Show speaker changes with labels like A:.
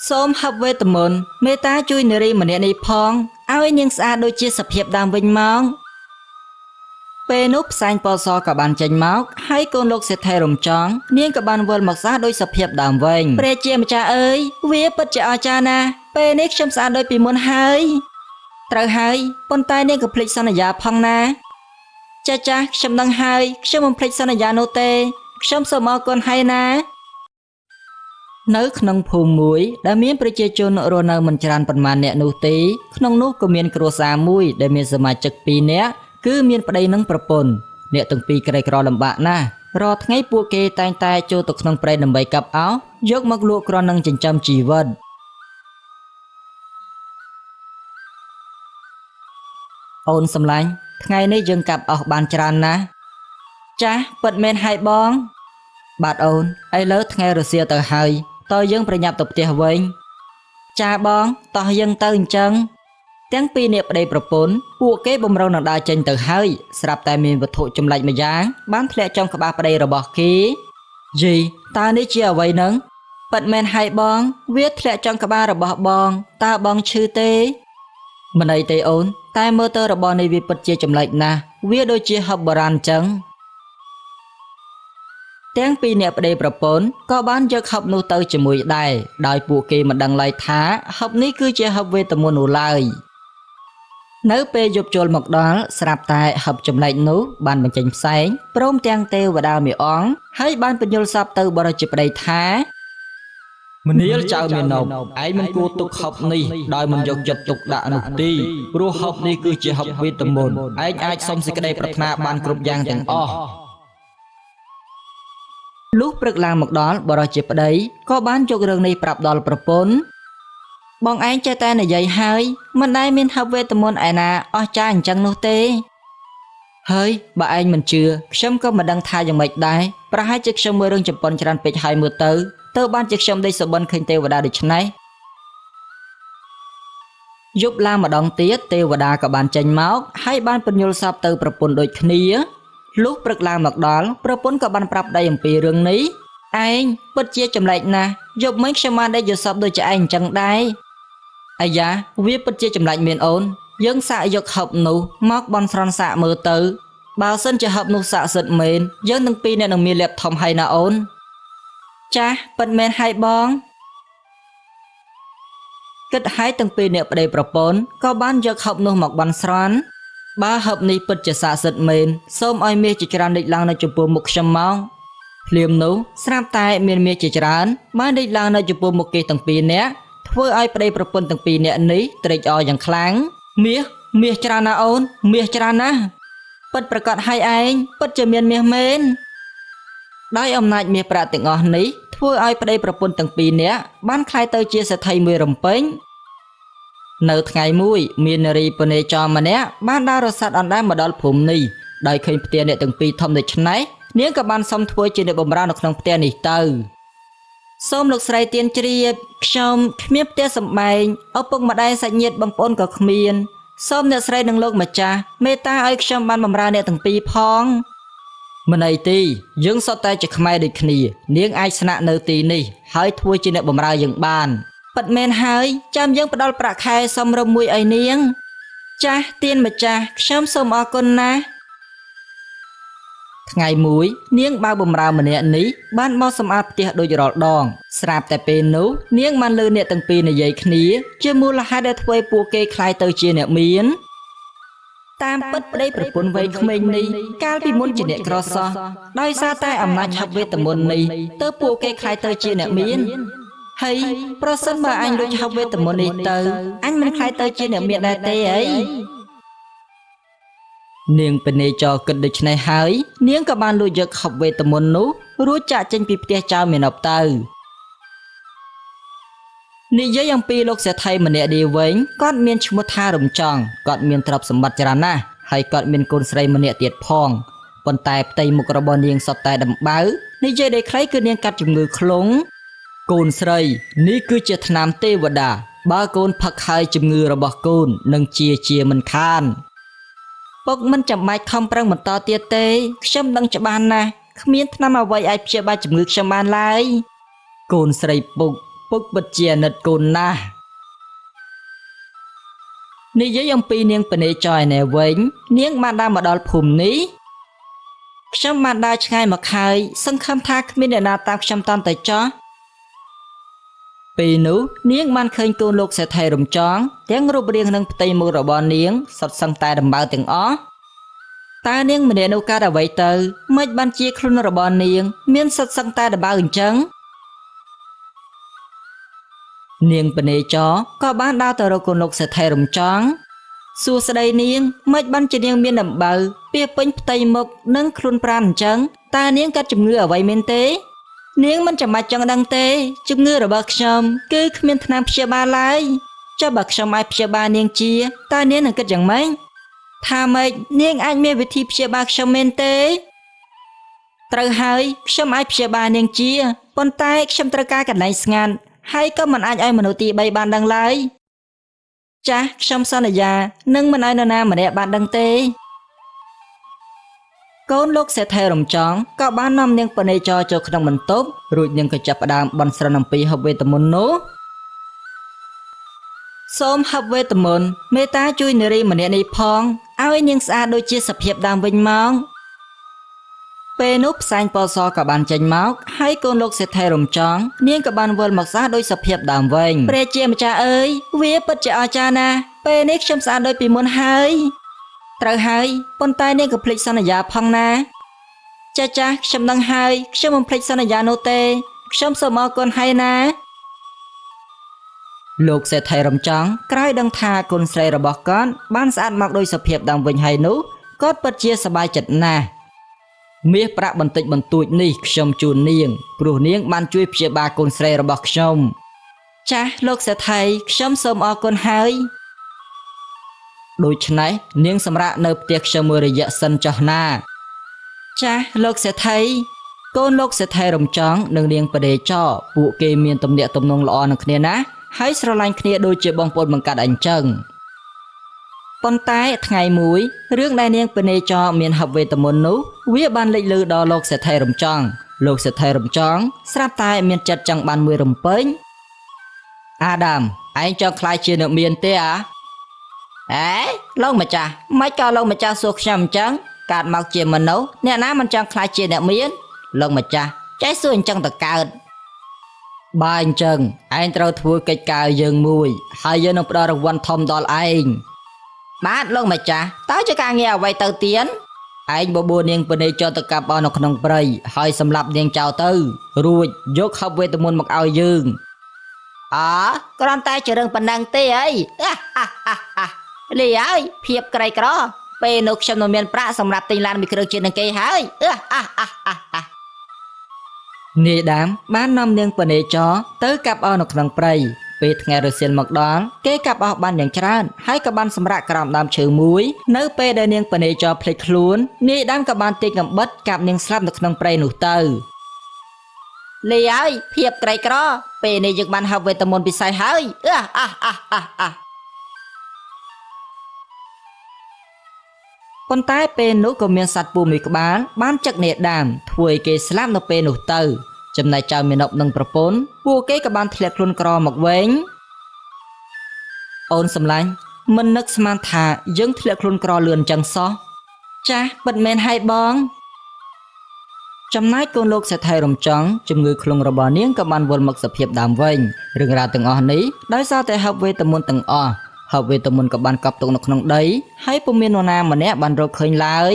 A: សូមហឹបវេទមន្តមេត្តាជួយនារីម្នាក់នេះផងឲ្យនាងស្អាតដូចជាសភាពដើមវិញមកពេលនោះផ្សែងពណ៌សក៏បានចេញមកហើយកូនលោកសេដ្ឋីរំចង់នាងក៏បានវិលមកស្អាតដូចសភាពដើមវិញព្រះជាម្ចាស់អើយវាពិតជាអស្ចារ្យណាស់ពេលនេះខ្ញុំស្អាតដូចពីមុនហើយត្រូវហើយប៉ុន្តែនាងក៏ភ្លេចសន្យាផងណាចាចាស់ខ្ញុំដឹងហើយខ្ញុំមិនភ្លេចសន្យានោះទេខ្ញុំសូមអរគុណហើយណានៅក្នុងភូមិមួយដែលមានប្រជាជនរស់នៅមិនច្រើនប៉ុន្មានអ្នកនោះទេក្នុងនោះក៏មានគ្រួសារមួយដែលមានសមាជិក2នាក់គឺមានប្តីនិងប្រពន្ធអ្នកទាំងពីរក្រីក្រលំបាកណាស់រាល់ថ្ងៃពួកគេតែងតែចូលទៅក្នុងព្រៃដើម្បីកាប់អោសយកមកលក់គ្រាន់នឹងចិញ្ចឹមជីវិតអូនសម្លាញ់ថ្ងៃនេះយើងកាប់អោសបានច្រើនណាស់ចាស់ពិតមែនហើយបងបាទអូនឥឡូវថ្ងៃរសៀលទៅហើយតើយើងប្រញាប់ទៅផ្ទះវិញចាបងតោះយើងទៅអញ្ចឹងទាំងពីរនាក់ប្តីប្រពន្ធពួកគេបំរុងនឹងដើរចេញទៅហើយស្រាប់តែមានវត្ថុចម្លែកម្យ៉ាងបានធ្លាក់ចំក្បាលប្តីរបស់គេយីតើនេះជាអ្វីនឹងពិតមែនហើយបងវាធ្លាក់ចំក្បាលរបស់បងតើបងឈឺទេមិនអីទេអូនតែមើលទៅរបស់នេះវាពិតជាចម្លែកណាស់វាដូចជាហឹបបុរាណអញ្ចឹងទាំងពីរអ្នកប្តីប្រពន្ធក៏បានយកហឹបនោះទៅជាមួយដែរដោយពួកគេមិនដឹងឡើយថាហឹបនេះគឺជាហឹបវេទមន្តនោះឡើយនៅពេលយប់ចូលមកដល់ស្រាប់តែហឹបចម្លែកនោះបានបញ្ចេញផ្សែងព្រមទាំងទេវតាមួយអង្គហើយបានពន្យល់សពទៅបរិជាប្តីថាមនាលចៅមាណពឯងមិនគួរទុកហឹបនេះដោយមិនយកចិត្តទុកដាក់នោះទេព្រោះហឹបនេះគឺជាហឹបវេទមន្តឯងអាចសុំសេចក្តីប្រាថ្នាបានគ្រប់យ៉ាងទាំងអស់លុះព្រឹកឡើងមកដល់បរិជាប្តីក៏បានយករឿងនេះប្រាប់ដល់ប្រពន្ធបងឯងចេះតែនិយាយហើយមិនដែលមានហឹបវេទមន្តឯណាអស្ចារ្យអញ្ចឹងនោះទេហើយបើឯងមិនជឿខ្ញុំក៏មិនដឹងថាយ៉ាងម៉េចដែរប្រហែលជាខ្ញុំមើលរឿងជប៉ុនច្រើនពេកហើយមើលទៅបានជាខ្ញុំដេកសុបិនឃើញទេវតាដូច្នេះយប់ឡើងម្ដងទៀតទេវតាក៏បានចេញមកហើយបានពន្យល់សពទៅប្រពន្ធដូចគ្នាលុះព្រឹកឡើងមកដល់ប្រពន្ធក៏បានប្រាប់ប្តីអំពីរឿងនេះឯងពិតជាចម្លែកណាស់យប់មិញខ្ញុំបានដេកយល់សពដូចជាឯងអញ្ចឹងដែរអាយ៉ាវាពិតជាចម្លែកមែនអូនយើងសាកយកហឹបនោះមកបន់ស្រន់សាកមើលទៅបើសិនជាហឹបនោះស័ក្តិសិទ្ធិមែនយើងទាំងពីរអ្នកនឹងមានលៀបធំហើយណាអូនចាស់ពិតមែនហើយបងគិតហើយទាំងពីរអ្នកប្តីប្រពន្ធក៏បានយកហឹបនោះមកបន់ស្រន់បើហឹបនេះពិតជាស័ក្តិសិទ្ធិមែនសូមឲ្យមាសជាច្រើនលេចឡើងនៅចំពោះមុខខ្ញុំមកភ្លាមនោះស្រាប់តែមានមាសជាច្រើនបានលេចឡើងនៅចំពោះមុខគេទាំងពីរនាក់ធ្វើឲ្យប្តីប្រពន្ធទាំងពីរនាក់នេះត្រេកអរយ៉ាងខ្លាំងមាសមាសច្រើនណាស់អូនមាសច្រើនណាស់ពិតប្រកបហើយឯងពិតជាមានមាសមែនដោយអំណាចមាសប្រាក់ទាំងអស់នេះធ្វើឲ្យប្តីប្រពន្ធទាំងពីរនាក់បានក្លាយទៅជាសេដ្ឋីមួយរំពេញនៅថ្ងៃមួយមាននារីពនេចរម្នាក់បានដើររសាត់អណ្ដើមមកដល់ភូមិនេះដោយឃើញផ្ទះអ្នកទាំងពីរធំដូច្នេះនាងក៏បានសុំធ្វើជាអ្នកបម្រើនៅក្នុងផ្ទះនេះទៅសូមលោកស្រីទានជ្រាបខ្ញុំគ្មានផ្ទះសម្បែងឪពុកម្ដាយសាច់ញាតិបងប្អូនក៏គ្មានសូមអ្នកស្រីនិងលោកម្ចាស់មេត្តាឲ្យខ្ញុំបានបម្រើអ្នកទាំងពីរផងមិនអីទេយើងសុទ្ធតែជាខ្មែរដូចគ្នានាងអាចស្នាក់នៅទីនេះហើយធ្វើជាអ្នកបម្រើយើងបានពិតមែនហើយចាំយើងផ្ដល់ប្រាក់ខែសមរម្យមួយឲ្យនាងចាស់ទានម្ចាស់ខ្ញុំសូមអរគុណណាស់ថ្ងៃមួយនាងបាវបំរើម្នាក់នេះបានមកសម្អាតផ្ទះដូចរាល់ដងស្រាប់តែពេលនោះនាងបានលើអ្នកទាំងពីរនិយាយគ្នាជាមូលហេតុដែលធ្វើឲ្យពួកគេក្លាយទៅជាអ្នកមានតាមពិតប្តីប្រពន្ធវ័យក្មេងនេះកាលពីមុនជាអ្នកក្រសោះដោយសារតែអំណាចហឹបវេទមន្តនេះទើបពួកគេក្លាយទៅជាអ្នកមានហើយប្រសិនបើអញលួចហឹបវេទមន្តនេះទៅអញមិនក្លាយទៅជាអ្នកមានដែរទេអីនាងពនេចរគិតដូច្នេះហើយនាងក៏បានលួចយកហឹបវេទមន្តនោះរួចចាក់ចេញពីផ្ទះចៅមាណពទៅនិយាយអំពីលោកសេដ្ឋីម្នាក់នេះវិញគាត់មានឈ្មោះថារំចង់គាត់មានទ្រព្យសម្បត្តិច្រើនណាស់ហើយគាត់មានកូនស្រីម្នាក់ទៀតផងប៉ុន្តែផ្ទៃមុខរបស់នាងសុទ្ធតែដំបៅនិយាយដោយខ្លីគឺនាងកាត់ជំងឺឃ្លុងកូនស្រីនេះគឺជាថ្នាំទេវតាបើកូនផឹកហើយជំងឺរបស់កូននឹងជាមិនខានពុកមិនចាំបាច់ខំប្រឹងបន្តទៀតទេខ្ញុំដឹងច្បាស់ណាស់គ្មានថ្នាំអ្វីអាចព្យាបាលជំងឺខ្ញុំបានឡើយកូនស្រីពុក ពុកពិតជាអាណិតកូនណាស់និយាយអំពីនាងពនេចរឯនេះវិញនាងបានដើរមកដល់ភូមិនេះខ្ញុំបានដើរឆ្ងាយមកហើយសង្ឃឹមថាគ្មានអ្នកណាតាមខ្ញុំតាន់តែចោះពេលនោះនាងបានឃើញកូនលោកសេដ្ឋីរំចង់ទាំងរូបរាងនិងផ្ទៃមុខរបស់នាងសុទ្ធសឹងតែដំបៅទាំងអស់តើនាងម្នាក់នោះកើតអ្វីទៅមិនបានជាខ្លួនរបស់នាងមានសុទ្ធសឹងតែដំបៅអញ្ចឹងនាងពនេចរក៏បានដើរទៅរកកូនលោកសេដ្ឋីរំចង់សួស្តីនាងមិនបានជានាងមានដំបៅពាសពេញផ្ទៃមុខនិងខ្លួនប្រាណអញ្ចឹងតើនាងកើតជំងឺអ្វីមែនទេនាងមិនចាំបាច់ចង់ដឹងទេជំងឺរបស់ខ្ញុំគឺគ្មានថ្នាំព្យាបាលឡើយចុះបើខ្ញុំអាចព្យាបាលនាងជាតើនាងនឹងគិតយ៉ាងម៉េចថាម៉េចនាងអាចមានវិធីព្យាបាលខ្ញុំមែនទេត្រូវហើយខ្ញុំអាចព្យាបាលនាងជាប៉ុន្តែខ្ញុំត្រូវការកន្លែងស្ងាត់ហើយក៏មិនអាចឲ្យមនុស្សទី3បានដឹងឡើយចាស់ខ្ញុំសន្យានឹងមិនឲ្យនរណាម្នាក់បានដឹងទេកូនលោកសេដ្ឋីរំចង់ក៏បាននាំនាងពនេចរចូលក្នុងបន្ទប់រួចនាងក៏ចាប់ផ្ដើមបន់ស្រន់អំពីហឹបវេទមន្តនោះសូមហឹបវេទមន្តមេត្តាជួយនារីម្នាក់នេះផងឲ្យនាងស្អាតដូចជាសភាពដើមវិញមកពេលនោះផ្សែងពណ៌សក៏បានចេញមកហើយកូនលោកសេដ្ឋីរំចង់នាងក៏បានវិលមកស្អាតដូចសភាពដើមវិញព្រះជាម្ចាស់អើយវាពិតជាអស្ចារ្យណាស់ពេលនេះខ្ញុំស្អាតដូចពីមុនហើយត្រូវហើយប៉ុន្តែនាងក៏ភ្លេចសន្យាផងណាចាស់ខ្ញុំដឹងហើយខ្ញុំមិនភ្លេចសន្យានោះទេខ្ញុំសូមអរគុណហើយណាលោកសេដ្ឋីរំចង់ក្រោយដឹងថាកូនស្រីរបស់គាត់បានស្អាតមកដូចសភាពដើមវិញហើយនោះគាត់ពិតជាសប្បាយចិត្តណាស់មាសប្រាក់បន្តិចបន្តួចនេះខ្ញុំជូននាងព្រោះនាងបានជួយព្យាបាលកូនស្រីរបស់ខ្ញុំចាស់លោកសេដ្ឋីខ្ញុំសូមអរគុណហើយដូច្នេះនាងសម្រាកនៅផ្ទះខ្ញុំមួយរយៈសិនចុះណាចាស់លោកសេដ្ឋីកូនលោកសេដ្ឋីរំចង់និងនាងបដេចរពួកគេមានទំនាក់ទំនងល្អនឹងគ្នាណាស់ហើយស្រឡាញ់គ្នាដូចជាបងប្អូនបង្កើតអញ្ចឹងប៉ុន្តែថ្ងៃមួយរឿងដែលនាងពនេចរមានហឹបវេទមន្តនោះវាបានលេចលឺដល់លោកសេដ្ឋីរំចង់លោកសេដ្ឋីរំចង់ស្រាប់តែមានចិត្តចង់បានមួយរំពេញអាដាមឯងចង់ក្លាយជាអ្នកមានទេអាអេលោកម្ចាស់មិនក៏លោកម្ចាស់សួរខ្ញុំអញ្ចឹងកើតមកជាមនុស្សអ្នកណាមិនចង់ក្លាយជាអ្នកមានលោកម្ចាស់ចេះសួរអញ្ចឹងទៅកើតបើអញ្ចឹងឯងត្រូវធ្វើកិច្ចការយើងមួយហើយយើងនឹងផ្ដល់រង្វាន់ធំដល់ឯងបាទលោកម្ចាស់តើជាការងារអ្វីទៅទៀតឯងបបួលនាងពនេចរទៅកាប់អស់នៅក្នុងព្រៃហើយសម្លាប់នាងចោលទៅរួចយកហឹបវេទមន្តមកឲ្យយើងអគ្រាន់តែជារឿងប៉ុណ្ណឹងទេអីលីហើយភាពក្រីក្រពេលនោះខ្ញុំនឹងមានប្រាក់សម្រាប់ទិញឡានមួយគ្រឿងជាងនឹងគេហើយនាយដាមបាននាំនាងពនេចរទៅកាប់អស់នៅក្នុងព្រៃពេលថ្ងៃរសៀលមកដល់គេកាប់អស់បានយ៉ាងច្រើនហើយក៏បានសម្រាកក្រោមដើមឈើមួយនៅពេលដែលនាងពនេចរភ្លេចខ្លួននាយដាមក៏បានទាញកាំបិតកាប់នាងស្លាប់នៅក្នុងព្រៃនោះទៅលីហើយភាពក្រីក្រពេលនេះយើងបានហឹបវេទមន្តពិសេសហើយប៉ុន្តែពេលនោះក៏មានសត្វពស់មួយក្បាលបានចឹកនាយដាមធ្វើឲ្យគេស្លាប់នៅពេលនោះទៅចំណែកចៅមាណពនិងប្រពន្ធពួកគេក៏បានធ្លាក់ខ្លួនក្រមកវិញអូនសម្លាញ់មិននឹកស្មានថាយើងធ្លាក់ខ្លួនក្រលឿនចឹងសោះចាស់ពិតមែនហើយបងចំណែកកូនលោកសេដ្ឋីរំចង់ជំងឺខ្លួនរបស់នាងក៏បានវិលមកសភាពដើមវិញរឿងរ៉ាវទាំងអស់នេះដោយសារតែហឹបវេទមន្តទាំងអស់ហឹបវេទមន្តក៏បានកប់ទុកនៅក្នុងដីហើយពុំមាននរណាម្នាក់បានរកឃើញឡើយ